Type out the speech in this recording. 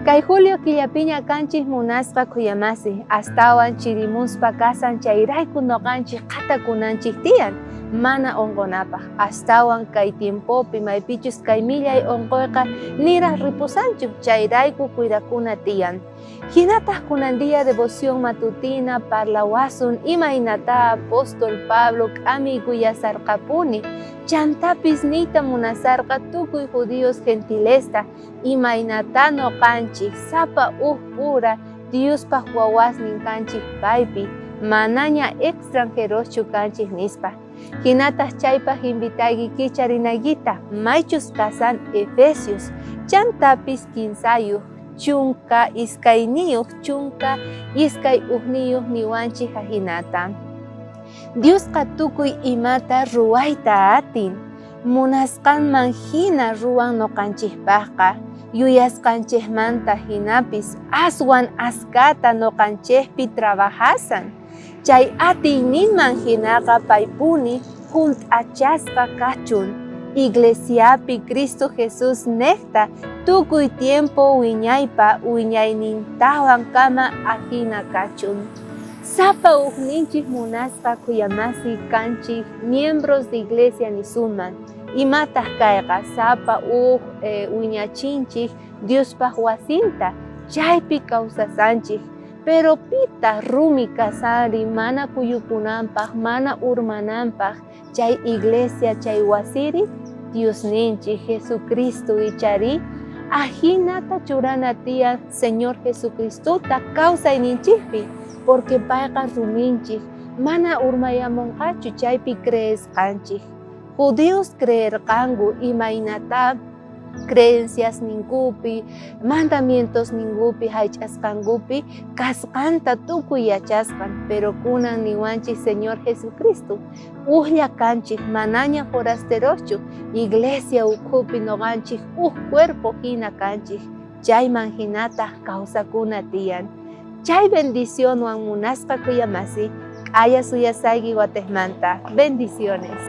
Kay julio killapiña kanchik munasqa khuyamasi, astawan chirimuspa kasan chayrayku noqanchik qhatakunanchik tiyan mana onqonapaj, astawan kay tiempopi maypichus kay millay onqoyqa niraj ripusanchu, chayrayku cuidakuna tiyan. Jinataj kunan día devoción matutina parlawasun imaynatá apóstol Pablo k'amiykuyasarqapuni, chantapis niyta munasarqa tukuy judíos gentilesta imaynatá noqanchej sapa uj pura Diospaj wawasnin kanchej paypi, manaña extranjeroschu kanchej nispa. Jinataj chaypaj invitayki kicharinaykita maychus kasan Efesios, chantapis kinsayoj 12 21 niwanchej ajinata. Diosqa tukuy imata ruwayta atin, munasqanman jina ruwan noqanchejpajqa, yuyasqanchejmanta jinapis aswan askata noqanchejpi trabajasan. Chay atiyninman jinaqa paypuni junt'achasqa kachun, iglesiapi Cristo Jesús nejta tukuy tiempo wiñaypa wiñaynintawan kama ajina kachun. Sapa ujninchej munasqa khuyamasi kanchej miembros de iglesia nisunman. Imataj kayqa? Sapa uj wiñachinchej Diospaj wasinta, chaypi kawsasanchej. Pero pitaj rumi kasanri mana kuyukunanpaj, mana urmananpaj chay iglesia, chay wasiri? Diosninchej Jesucristo icharí? Ajinata churana tiyan Señor Jesucristota kawsayninchejpi, porque payqa ruminchej, mana urmayamonqachu chaypi creesqanchej. Judíos creerqanku imaynatá creenciasninkupi, mandamientosninkupi, jaych'asqankupi kasqanta tukuy yachasqan, pero kunan niwanchej Señor Jesucristo, ujlla kanchej, manaña forasteroschu, iglesia ukhupi noqanchej uj cuerpo jina kanchej, chayman jinataj kawsakuna tiyan. Chay bendicionwan munasqa khuyamasi, k'aya suyasayki watejmanta. Bendiciones.